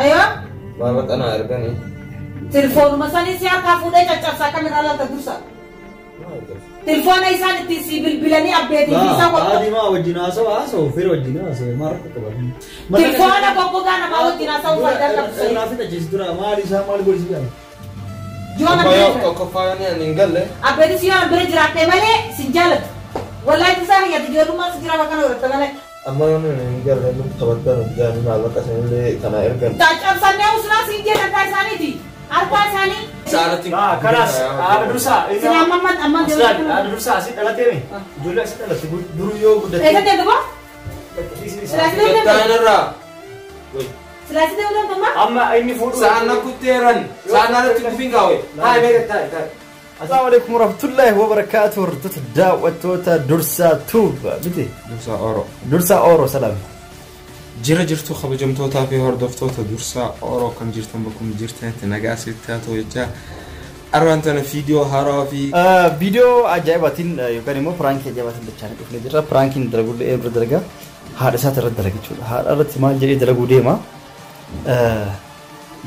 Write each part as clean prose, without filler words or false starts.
Aywa. Maallaqa naa erganii. Telefoonuma sanii si harkaa fuudhee caccabsaa kam irraa laalta dursa. Telefoona isaan ittiin si bilbilanii abbeetii fi isaan wal Haadhi maa wajjin haasa'u haasa'u fira wajjin haasa'u maal rakkoo qaba? Telefoona goggogaa namaa wajjin haasa'u faayidaa qabu sa'ii. Irraa fixa dura maal isaa maal godhi si jedhama? Yoo na bira jira. Tokkoffaa yoo ani hin galle. Abbeetis yoo na bira jiraatte malee sin jaalatu. Wallaahi tusaa hiyyati ijoollummaa si jira bakka na godhatte malee. Amma yoo ani hin galle nuti taphattan hojjaan maallaqa sanillee kana ergan. Caccabsannee usnaa siin jedhan harkaa isaaniiti. Harkaa isaanii. Sa'aatii. Kanaas haadha dursaa. Sila amma amma amma Aslaan haadha dursaa asii dhalatee mi? Ijoollee asii dhalatte duruu yoo guddatte. Eessa deemtu boo? Sila asii deemtu. Gattaan irraa. Sila asii deemtu amma. Amma inni fuudhu. Sa'aan na kutteeran. Sa'aan irratti dubbiin kaawwe. Haa mee taa'e taa'e. Assalaamu alaikum warahmatullahi wabarakatuh. Hordoftoota daawwattoota Dursaa Tube miti. Dursaa Oro. Dursaa Oro salaam. Jira jirtu kabajamtootaa fi hordoftoota Dursaa Oro kan jirtan bakkuma jirtanitti nagaa sitti haa ta'u jechaa. Arraan tana viidiyoo haarawaa fi Viidiyoo ajaa'ibaatiin yookaan immoo piraankii ajaa'ibaatiin dachaanii dhufnee jirra. Piraankiin dalagullee ee bira dalagaa haadha isaati irratti dalaga jechuudha. Haadha irratti maal jedhee dalaguu deema?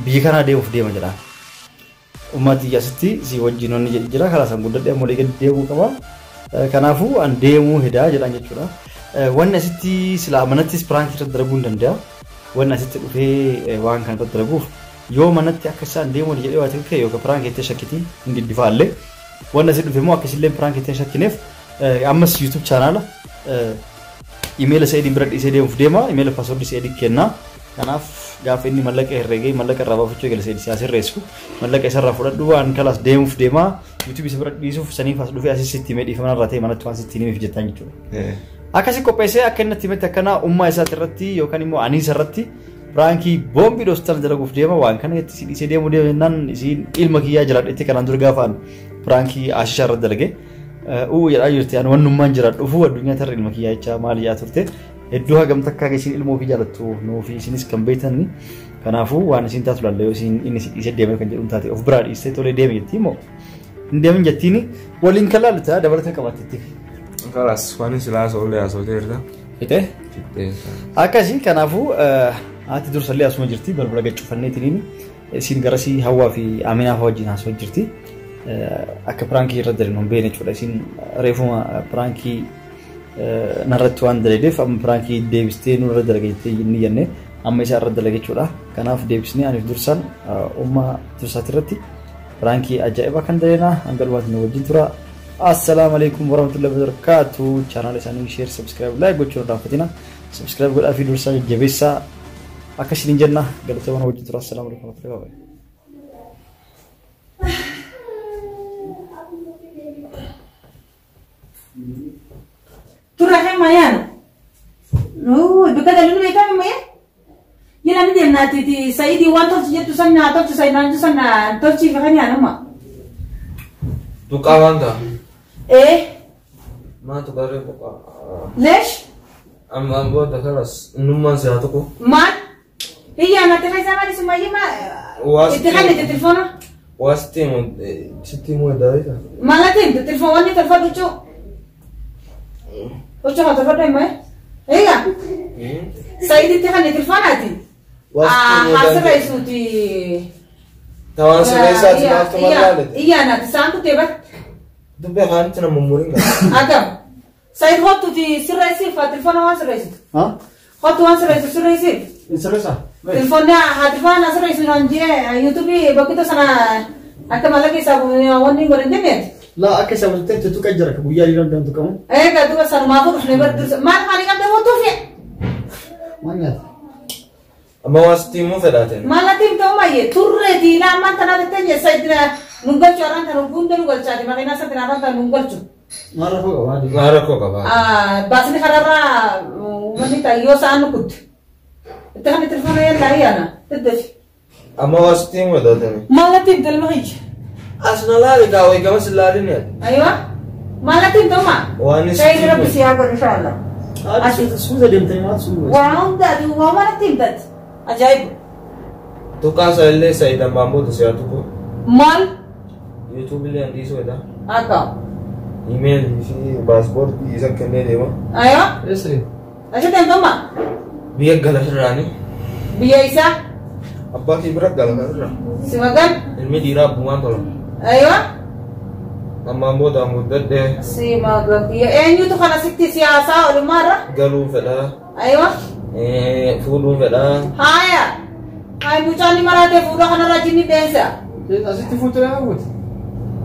Biyya kanaa deemuuf deema jedha. Uummati asitti si wajjin wanni jedhi jira. Karaa isaan guddadhee amma olii gadi deemuu qaba. Kanaafuu an deemuu hedaa jedhaan jechuudha. Wanni asitti silaa manattis piraankii irratti dalaguu hin danda'a. Wanni asitti dhufee waan kana irratti dalaguuf yoo manatti akka isaan deemuu jedhee waa ta'e yookaan piraankii itti shakkitii hin diddifaallee. Wanni asitti dhufe immoo akkasillee piraankii itti shakkineef ammas YouTube chaanaala imeela Sa'idiin bira dhiisee deemuuf deema. Imeela paaswordii Sa'idii kenna. Kanaaf gaafa inni mallaqa herreegee mallaqa irraa baafachuu eegale Sa'id siyaa sirreessu. Mallaqa isarraa fudhadhu waan kalaas deemuuf deema. YouTube isa bira dhiisuuf saniif as dhufee asii sitti himee dhiifama irraa ta'e manatti waan sitti himeef jettaan jechuudha. Akkasi qopheessee akka inni itti himetti akkana ummaa isaati irratti yookaan immoo aniisa irratti piraankii boombii dhoostan dalaguuf deema. Waan kana itti si dhiisee deemuu deema jennaan isiin ilma kiyyaa jiraadhetti kanaan dura gaafa an piraankii ashishaa irratti dalage. Uu jedhaa jirti ani wannummaan jira dhufuu addunyaa tarra ilma kiyyaa jechaa maal jedhaa turte. Hedduu hagam takka isiin ilmoo ofii jaalattu nuufi isinis kan beektan. Kanaafuu waan isiin taatu laalla yoo isiin inni si dhiisee deeme kan jedhuun taate of biraa dhiistee tolee deeme jettii moo hin deemin jettiini waliin kan laallu ta'a dabalata qabaattetti. Kalaas waan silaa haasa'ullee haasa'uteerta. Fixee? Fixee. Akkasii kanaafuu haati dursallee asuma jirti balbala gaccufanneetiniin isiin garasii Hawwaa fi Aminaa fa'aa wajjin haasa'u jirti. Akka piraankii irra dalinu hin beekne jechuudha. Isiin reefuma piraankii narratti waan dalageef amma piraankii deebistee nurra dalaga jettee inni jenne amma isaa irra dalaga jechuudha. Kanaaf deebisnee aniif dursaan ummaa dursaati irratti piraankii ajaa'ibaa kan daleenaa hanga dhumaatti nu wajjin tura. Assalaamu alaikum warahmatullahi wabarakatuh. Chaanaala isaanii share, subscribe, like gochuun irraa fatina. Subscribe godhaa fi dursaa jajjabeessaa akka isiniin jenna. Galatooma wajjin tura. Assalaamu alaikum warahmatullahi wabarakatuh. Turra kan mayana. Bika dalinu beekaa maya. Yala ni deemna titi Saidi waan tolchi jettu san naa tolchi Saidi naan jettu san naa tolchi fi kan yaanuma. Tuqaa waan ta'a. Eh, Maa tuqaaree tuqaa. leesh Ammaan booda kalas innummaan si haa tuqu. maal? Hiyyaa natti keessaa maali sumayyi ma itti kan itti telefoona. Waa sitti himu sitti himuu edda beektaa? Maal ati telefoon wanni tolfadhu huccuu. Huccuu kan tolfadhu himaa. Egaa Saidi itti kan telefoonaati. Waa sitti himuu Haasirra dandeenya. isuuti. Tawaan sirreessaati naaf tuma laalete. Iyyaa naati isaan kutee bar. Dubbii afaanitti nama mummuriin qaba. Agam. Said hottuti sirreessiif telefoona waan sirreessitu. Ha? Hottu waan sirreessitu sirreessiif. Sirreessaa? Telefoonni haa telefoona sirreessu naan jee yuutuubii bakkita sana akka mallaqa isaa wanni hin godhan jenneeti. Laa akka isa walitti tutuqa jira ka guyyaa dhiiraa hundaan tuqamu. Egaa duuba sanumaafuu dhufne bar dursa maal maali qabdee hottuuf Maal nyaata? Amma waa sitti himuu fedhaateen. Maal ati himta umayye turreeti ilaa ammaan tanaa tettee jessa itti nun galchu arraan tan hunda nu galchaati makiinaa isa tinaa tan nun galchu. Maal rakkoo qaba? Maal rakkoo qaba? Baasni kararraa wanni ta'a yoo sa'aan nu kutte. Itti kan telefoona yallaa ayyaana deddeefi. Amma waa sitti himuu fedhaateen. Maal ati himta ilma kiyya? As na laali kaa wayii gamas hin laalin yaad. Aywa. Maal ati himta uma? Waan isin Sayyidi Rabbi si haa godhu inshallah. Haadhi suuta deemtanii maal suuta? Waa hunda ati waa maal ati himtati? Ajaa'iba. Tuqaa isaa illee Sa'iid ammaan booda si haa tuqu. Maal? YouTube illee an dhiisuu edha. Akka. Imeelii fi paaspoortii isa kennee deema. Aywa. Eessa deema? Achi deemta uma? Biyya gala irraani. Biyya isaa. Abbaa kee bira gala kanarra. Si magan? Ilmi dhiiraa abbumaan tola. Aywa. Ammaan booda an guddadhee Si magan. Eenyutu kana sitti siyaasaa olummaarra? galuu fedhaa. Aywa. Fuudhuu fedhaa. Haaya. Hayi mucaan ni maraatee fuudha kanarraa jinni dheensa. Asitti fuutu nama fuuti.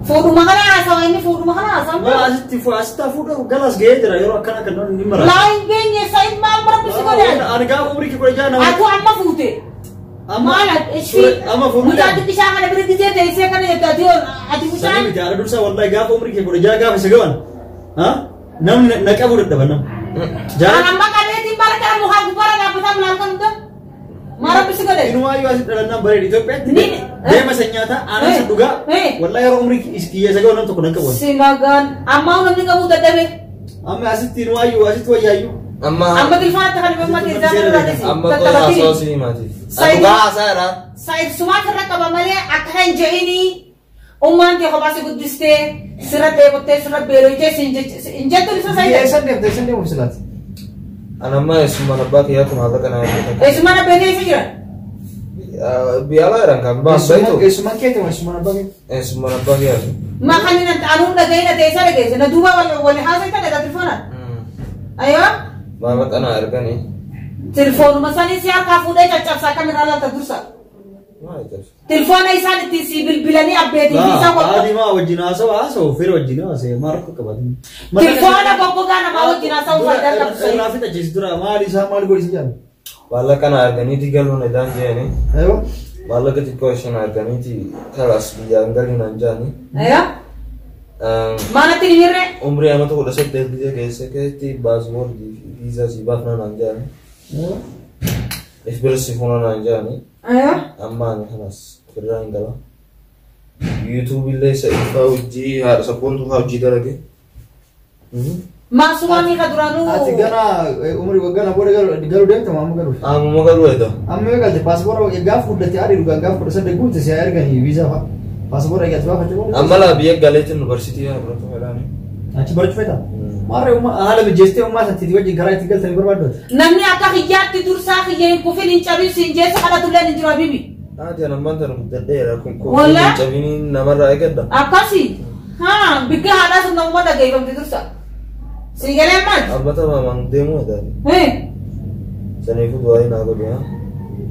Fuudhuma kana haasawa inni fuudhuma kana haasawa. Asitti asitti fuudhu galas ga'ee jira yeroo akkana kan ni mara. Laa hin geenye Said maal bara bisi godhan? Ani gaafa umrii kee 16 nama. Atu amma fuute. Maal ishii Amma fuudhu. mucaa xiqqishaa kana bira gisee teessee kana jette ati ati Sanii mucaan miti haadha dursaa wallahi gaafa umrii kee 16 gaafa isa gaban. Namni na qabu dadhaba nama. An amma qabeetiin bara kana mukaa gubbaarra dhaabbataa bilaan kan hunda. Maal rabbi si godhe? Inumaayyuu asitti dhalannaan bareeda Itoophiyaatti Ni- deema isa nyaataa aannan isa dhugaa wallahi yeroo umrii kiyya isa gahu nam tokko nan qabu. Si magaan amma namni qabuu dadhabe. Amma asitti inumaayyuu asitti wayyaayyuu. Amma Amma tilfaatti kan himamma keessaa kan irraa amma qola haasawaa si himaati. Said- Dhugaa haasaa jira. Said sumaat irra qaba malee akka hin je'inii ummaan kee kophaa si guddistee sirra dheebottee sirra beeloytee hin jettu isa Said. Eessan deemte eessan deemuuf silaati. An amma eessummaan abbaa kiyyaatu maallaqa naa ergata. Eessummaan abbee keessa jira. Biyya alaa jiran kan baan bayitu. Eessummaan keeti moo eessummaan abbaa keeti? Eessummaan abbaa kiyyaatu. Ma kan inni anuun dhaga'ina teessa dhageesse na duuba wal haasoftan dha telefoona. Aywa Maallaqa naa erganii. telefoonuma sanii si harkaa fuudhee caccabsaa akkamirraa laalta dursa. Maal jedhu? Telefoona isaan ittiin si bilbilanii abbeetii fi isaan wal Haadhi maa wajjin haasa'u haasa'u fira wajjin haasa'u maal rakkoo qabaatu. Telefoona goggogaa namaa wajjin haasa'u faayidaa qabu. Irraa fixa dura maal isaa maal godhi jaallu. Maallaqa naa erganiiti galuun edaan jeeni. Aywa. Maallaqa xiqqoo isheen erganiiti kalaas biyyaan galii naan jaani. Aywa maalatti ni hirree? Umrii amata 18 biyya keessa keessatti paaspoortii fi viizaa si baafna naan jaani. If bira si fuuna naan jaani. Aywa Amma ani kanas firraa hin gala. YouTube illee isa ifaa hojii haadha sabboontuu faa hojii dalage. Maasumaa miika duraanuu. Ati gana umrii waggaa booda galuu deemta moo amma galuuf? Amma galuu edda. Amma yoo galte paaspoora gaafa guddate adii dhugaan gaafa 18 guutte si haa erganii viizaa fa'a. Paaspoora eeggatu baafachuu booda. Amma laa biyya galeetiin yuunivarsiitii haa baratu fedhaani. Achi barachuu feeta? Maarree haala mijeessitee ummaa santiitii wajjin karaa itti galtanii barbaaddooti. Namni akka kiyyaatti dursaa kiyya hin kufin hin cabin siin jeessa kadhatullee hin jiru habibi. Haati an ammaan tana guddadheera kun Walaa? kun cabiniin namarraa eeggadha. Akkasi. Haa bikka haadhaa sun namuma dhageeffamti dursa. Si galee maal? Abbata maamaan deemuu edaati. Hee. Saniifuu du'aa naa godhi haa.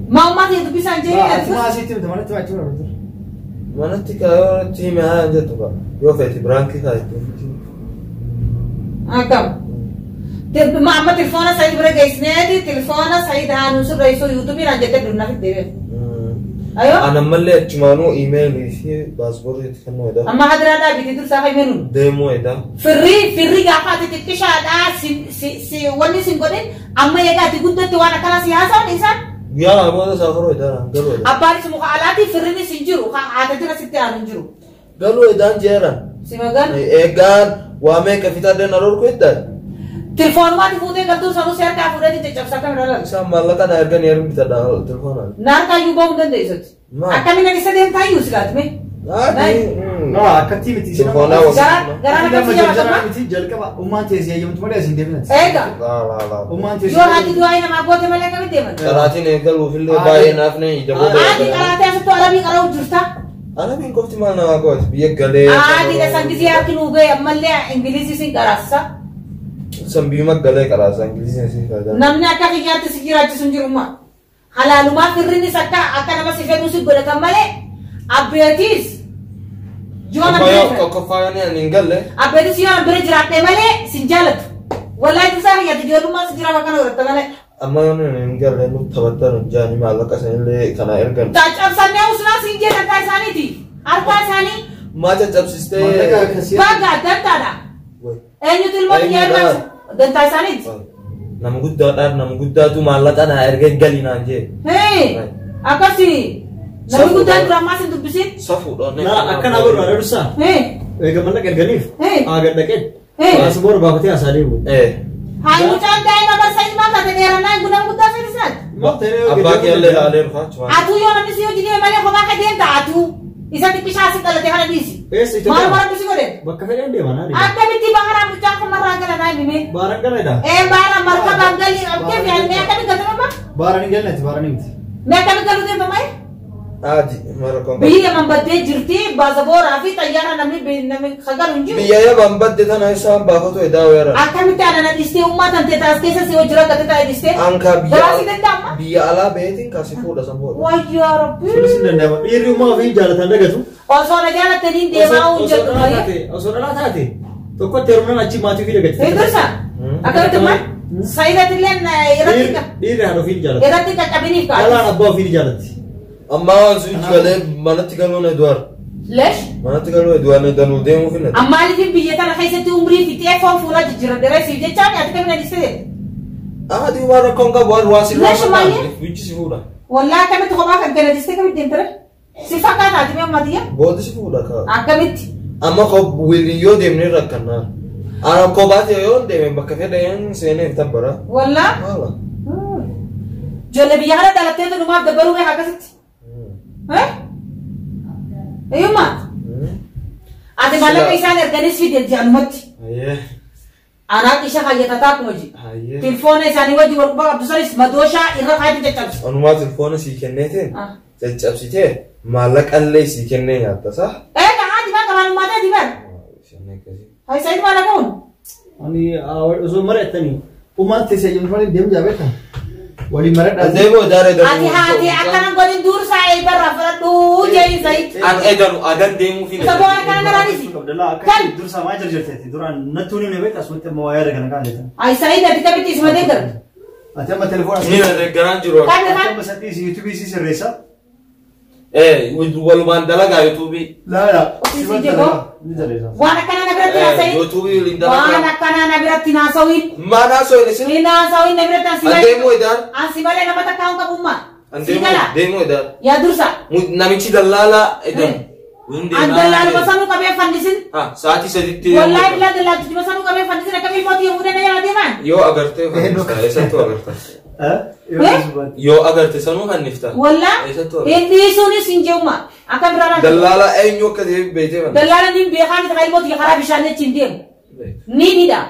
Maa ummaa ta'e dubbisaan jee Ati maa asitti himte manatti maa achi barbaaddu? Manatti kaayoo hime haa jettu kaa. Yoo feeti biraankii kaa itti. Akkam. Ma amma telefoona Said bira geessineeti telefoona Said haa nu sirreessuu yuutuubii naan jettee durna fidde. Ayoo. An ammallee achumaanuu iimeelii fi paaspoortii itti kennuu edaa. Amma hadiraa dhaabiti dursaa fayyadamu. Deemuu edaa. Firri firri gaafa ati xiqqishaadhaa si si si wanni sin godhin amma egaa ati guddatti waan akkana si haasa'an isaan Guyyaa lama booda saafaruu edaa galuu edaa. abbaanis muka alaatii firrinis hin jiru haata jira sitti aanu hin jiru. Galuu edaan jeeran. Si magan Eegaan waa meeqa fixadhee na dhorku eddaa. tilfoonumaati fuutee galtuu sanuu si harkaa fuudhee caccabsaa kam irra lalu. Isaan maallaqa na erganii erga bitadha telefoonaan. Naarkaa iyyuu bahuu hin dandeessati. Maal? Akkamiin ani isa deemtaa iyyuu silaati mee? Naa akkatti miti isin Telefoonaa amma- wal- Garaa Ati nama nama si jarjara jaallatama. miti jalqaba ummaan teessee eeyyamtu malee isin deebinati. Eega Ummaan teessee. yoo haati du'aa namaa goote malee akkamitti deeman? Qaraatiin eegaluufillee baay'ee naafne ija booda Haati qaraatee asittuu arabii qara'u jirta. Arabiin qofti maal namaa gooti biyya galee. Haati dhasan gisee harki nuu ga'e ammallee ingilizii sin qaraassa. San biyyuma galee qaraasa ingiliziin si faayidaa. Namni akka kiyyaatti si jiraachisu hin jirummaa. Halaalumaa firrinis akka akka nama si fedhuu si godhatan malee abbeetiis yoo Amma nama yoo tokkoffaa yoo ani hin galle abbeetis yoo nama bira jiraadhe malee sin jaalatu. Wallaahi tusaa kiyyaatti ijoollummaa si jiraaf akkana godhatta malee. Amma yoo ani hin galle nu taphattan jaani maallaqa sanillee kana ergan. Caccabsannee usnaa siin jee harkaa isaaniiti. Harkaa isaanii Maa caccabsistee. Maallaqa akkasii. baga dantaadha. Eenyutu ilmoo xiyyaa Eenyudha? irraa dantaa isaaniiti. Nama guddaadhaan nama guddaatu maallaqa naa erga gali naan jee. Hee akkasi namni guddaan dura ammaas hin dubbisin. Safuudha. Naa akkana godhu haadha dursaa. Hee Eega mallaqa erganiif. Hee. Haa gad dhaqee. Hee. Paaspoora baafatee haasaa deemu. Haa mucaan daa'ima barsa ilmaa taate dheerannaa hin nama guddaa seensisaati. Abbaa kiyyallee ilaalee dhufa achumaan. Atuu yoo namni si hojii deeme malee kophaa ka deemta atuu isa xiqqishaa si dhalate kana dhiisi. Eessa Itoophiyaa? Maal bara si godhe? Bakka fedhan deema naa deema. Akkamitti baharaa mucaan kun marraa gala naa himime. Baaraan galeedha. Ee baara markabaan galii qabdee fi mee akkamitti galtama? Baaraan hin galneeti baaraan miti. Mee akkamitti galuu deemta maye? Adi mara kon. Biyya Yaman baddee jirti baasaboraa fi xayyaara namni hagalu hin jiru. Biyya Yaman badde tana isaan baafatu edaa weerara. Akkamitti ana dhistee uummata tante taas keessa si hojii rakkate taa'e dhistee? Anka Garaasi danda'ama? biyya alaa beetiin kasi fuudha san booda. Wayyaa Rabbi. Sunis hin danda'ama. Dhiirri uumaa ofii jaalatan dagatu. Osoo na jaalattaniin deemaa hin jedhu malee. Osoo dhalaa taate tokkotti heerumnaan achi maatii ofii dagatti. Eegdursa akkamitti maal? Sayidatillee irratti Dhiirri haadha ofii jaalata. irratti qaqqabiniif kaa'atu. Dhalaan abbaa ofii jaalatti. Ammaa waan sun galee manatti galuun Eduwaar. Leesh Manatti galuun Eduwaar danuu deemuuf hin ammaaliifin biyya tana keessatti umrii fixee foon fuula jijjiiran dheeressiif jechaan ati kamina dhistee? Adi waan rakkoon qabu waan waa si Leesh maayee? Wichi si fuudha. Wallaa akkamitti kophaa kan kana dhistee kamitti deemtare? Si fakkaata ati mee ammatiyya? Booda si fuudha kaa. Akkamitti? Amma ko wiliin yoo deemne rakkannaa. Ana kophaatti yoo deeme bakka fedhan seeneef tabbara. Wallaa? Haala. Ijoollee biyya kana dhalatteetu dhumaaf dabbaluu beeka akkasitti. Eeyyummaa? Ati maallaqa isaan erganis fide jaanumatti. Hayyee. Anaaq isha hayyatataa akkuma ji. Hayyee. Tilfoona isaanii wajji wal quba qabdu sanis madooshaa irra kaayatu caccabsu. Anumaa tilfoona sii kenneetiin caccabsitee maallaqallee sii kennee nyaatta saa? Eega haati maa qabaan ummata diban. Hay sayid maallaqa hun. Ani osoo mari'attanii uumaan teessee jiru malee deemu jaabeetta. Waliin mari'adhaa. Deemu idaara Ati haati akkanan godhin dursaa eebarraa fudhadhuu jeeyin sayid. An edanu adan deemuuf hin Isa bo'aan kana garaanisi. Kan dursa maa jarjarteetti duraan nattuun himne beekta asumatti amma waa yaada kana kaan jettan. Ay sayid ati kamitti isuma deeggarta. Ati amma telefoona Ni na deeggaraan jiru. Kan Ati kan amma sadii yuutuubii si sirreessa. Walumaan dalagaa yuutuubii. Laa laa. Ofii si jedhoo. Ni sirreessa. Waan akkanaa na biratti haasa'in. Yuutuubii waliin Waan dalagaa. akkanaa na biratti haasa'in. Maal haasa'in isin? Hin haasa'in na biratti ansi An malee. deemuu idaan. Ansi malee nama takka hin qabummaa. An Si gala. deemuu idaan. Yaa dursa. Namichi dallaalaa idan. An dallaaluma sanuu qabee fannisin. Sa'aatii sadiitti. Wallaahi bilaa dallaaltichuma sanuu qabee fannisin akka ilmootii yommuu dana jalaa deeman. Yoo agartee fannifta eessattuu agarta? Yoo Yoo agarte sanuu fannifta. Wallaa Eessattuu agarta? hin dhiisuunis hin jeuma. Akka biraa laata. Dallaalaa eenyu akka ta'e beektee fannifta? Dallaala niin beekaa miti kan ilmootii karaa bishaan achi hin deemu. Ni didha.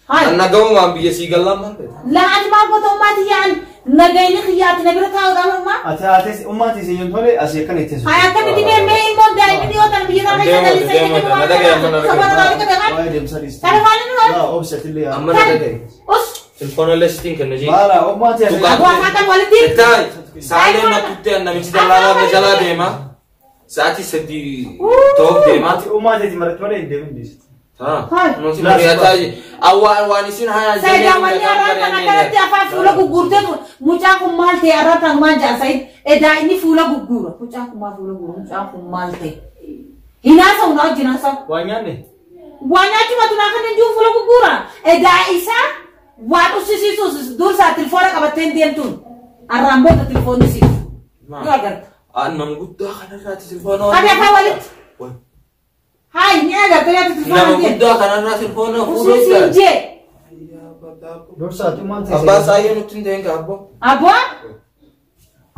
Hayi. An nagamumaan biyya sii gallaan maal ta'e? Laa ati maal goota ummaatii yaa'an nagayni xiyyaati na bira taa'uudhaan ummaa. Ati haati uumaan teessee jiru malee asii akkana ittiin Hayi akkamitti mee mee ilmoon daa'imni dhiyoo tan biyya tana keessa dhallisee Deemu, jedhu waan deemu, kana deemu, sababa deemu. ta'uu qabe Waa'ee deemsa dhiiste. Kana faana nu Laa obsatillee yaa. Amma na dhagaye. Us Telefoona illee sitiin kenna jee. Maala uumaan teessee. Tuqaa. Abu akaakan walitti. Taa'e saaleen na kuttee namichi dallaalaa na jalaa deema. Sa'aatii sadii ta'uuf deema. Ati uumaan teessee maratti malee hin deemin dhiiste. Nuti mari'ataa waan isin hayaa Saayidaan wanni arraan kan akkanatti afaan fuula gugguurteetu mucaan kun maal ta'e arraan kan maal jedha Saayid edaa inni fuula gugguura mucaan kun maal fuula gugguura mucaan kun maal ta'e hinaasa'u na wajjin haasa'u Waa nyaanne. waa nyaachuma tunaa kan hin jiru fuula gugguura edaa isaa waan ussisiisuus dursaa tilfoona qabattee hin deemtuun arraan booda tilfoonni siisu ni agarta Nama guddaa kanarraati tilfoona. qabi afaan walitti hayi ni agarta nyaata tilfoona Nama deemtu guddaa kanarraa tilfoona fuudhuu ussisiin jee Dursa ati uumaan teessee. Abbaa saayyee nutti hin ta'in kaabbo. abbaa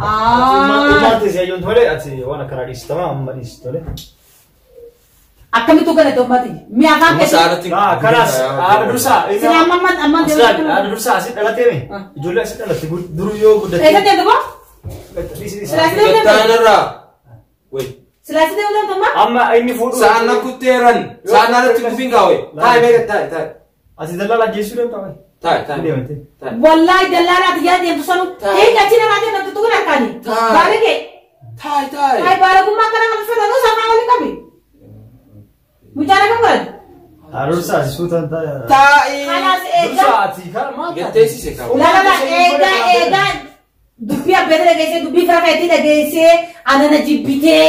Uumaan teessee jiru malee ati waan akkanaa dhiistama amma dhiiste tole. Akkamittu galate ummati mi'a afaan Amma keessatti sa'aarratti. Laa kanaas haadha dursaa. Sila amma amma amma Haadha dursaa asii dhalatee mi? Ijoollee asii dhalatte duruu yoo guddatte. Eessa deemtu boo? Sila asii deemtu Gattaanarraa. Wai. Sila asii deemtu amma? Amma inni fuudhu. Sa'aan na kutteeran. Sa'aan irratti kufiin kaawwe. Taa'e beeka taa'e taa'e. Ati dallaalaa geessuu deemta malee. Taa'e taa'e. Deemte. Taa'e. Wallaahi dallaalaa ati yaa deemtu sanu hiika achi namaa deemtu tuqun harkaani. Baarige. Taa'e taa'e. Hayi baaragummaa akkana kan fedhan osoo waliin qabi. Mucaan akkam godhan? Haadha dursaa ati suutaan taa'e. Taa'e. Kanaas eegaa. Dursaa ati kan maal taate? Gatteessise kaawwe. La la la eegaa eegaa dubbii abbeeta dhageessee dubbii fira keetii dhageessee anana jibbitee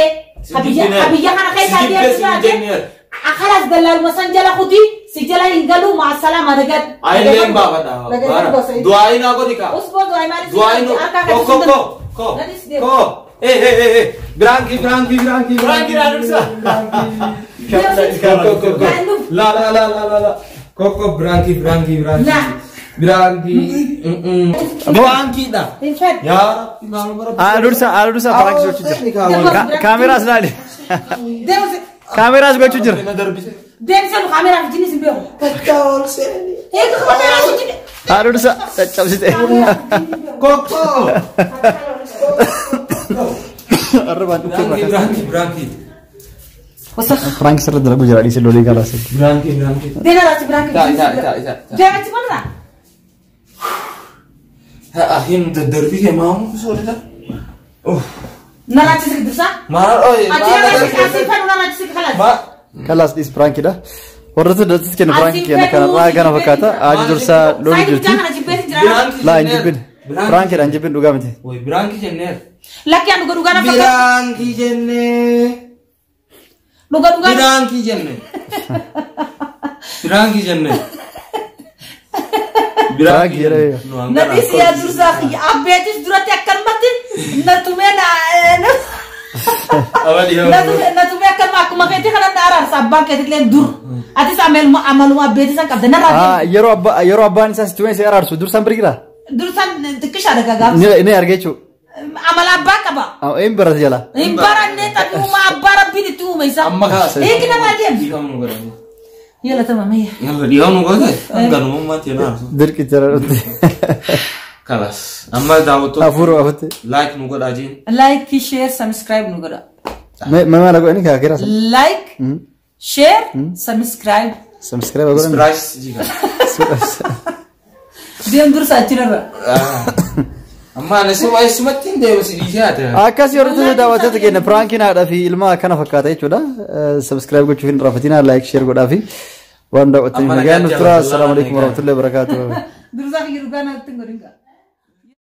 habiyya kana keessaa deemtu taate. Akhalas dallaaluma san jala kuti si jala hin galu maasalaama nagat. Ayilleen baafadha. Du'aayi naa godhi kaa. Usboo du'aayi maaliif Du'aayi nu. Ko ko ko ko ko. Eh eh eh eh. Biraanki biraanki biraanki Biraanki naa dursa. Ko ko ko. La la la la la la. Ko ko biraanki biraanki biraanki. La. Biraanki. Biraankiidha. Hin fedhu. Yaa Rabbi maaluma Rabbi. Haadha dursaa haadha dursaa biraanki gochuu jira. Kaameraas laali. Deemsi Kaameraas gochuu jira. Na darbise. deemsi nu kaameraa fi jinnis hin beeku. Takka ol seeni. Eega kaameraa fi jinni. Haadha dursaa caccabsite. Ko ko. Arrabaan dhukkee Biraanki irraa biraanki biraanki. Wasakh. Prank sirra dalagu jira dhiise lolee kalaas. Biraanki biraanki. Deena laati biraan Taa taa taa taa. Deema achi marra. Haa hin daddarbii kee maamu soorita. Na laachisi dursa. Maal oye Achi na laachisi asii fanu na laachisi kalaas. Ma Kalaas dhiis prankiidha. Warra dattis kenna prank kenna kanarraa kana fakkaata. Haati dursaa lolii Saayidii jirti. bichaa kana jibbeetiin jira. biraanki Laa hin jibbin. Prankiidha hin jibbin dhugaa miti. Woy biraanki jenneer. Lakki an dhuga dhugaa na fakkaata. Biraanki jennee. Dhuga dhugaa. Biraanki jenne. Biraanki jenne. Biraanki jedhee. Na dhiisi yaa dursaa kiyya abbeetis duratti akkanumatti na tumee na na tumee akkanuma akkuma keetii kana na araarsa abbaan keetillee dur. Atis amaluma amaluma abbeetii san qabda narraa Ah, yeroo abbaa yeroo abbaan isaa si tumee si araarsu dursaan bira jira. Dursaan xiqqishaa dhagaa gaafa. Ni ni arga jechuudha. Amala abbaa qaba. Hin barate jala. Hin baranne xabi'uma abbaa rabbiin itti uume isa. Amma kaasa. Hiiki namaa deemu. Dhiifama nu godhani. Yala tamamiyya. Yalla dhiifama nu godhate. Ganumummaatti yana aarsu. Dirqi jala dhufte. Kalas. Amma daawwattoota Hafuura baafate. like nu godhaa jiin. Like, share, subscribe nu godha. Mee maal godhani kaa kira sana. Like, share, subscribe. Subscribe godhani. Splash jiga. Deem dursa achirra. Amma ani suma sumatti hin deemu si dhiisee haate. Akkas yeroo ta'u daawwattoota keenya prankiin haadhaa fi ilmaa akkana fakkaata jechuudha. Subscribe gochuuf hin raffatina like share godhaa fi waan daawwattaniif Amma nagaan nagaan nuuf tura. jaalladha. Assalaamu alaikum warahmatullahi wabarakatuh. Dursa kiyya dhugaa natti hin godhin gaa.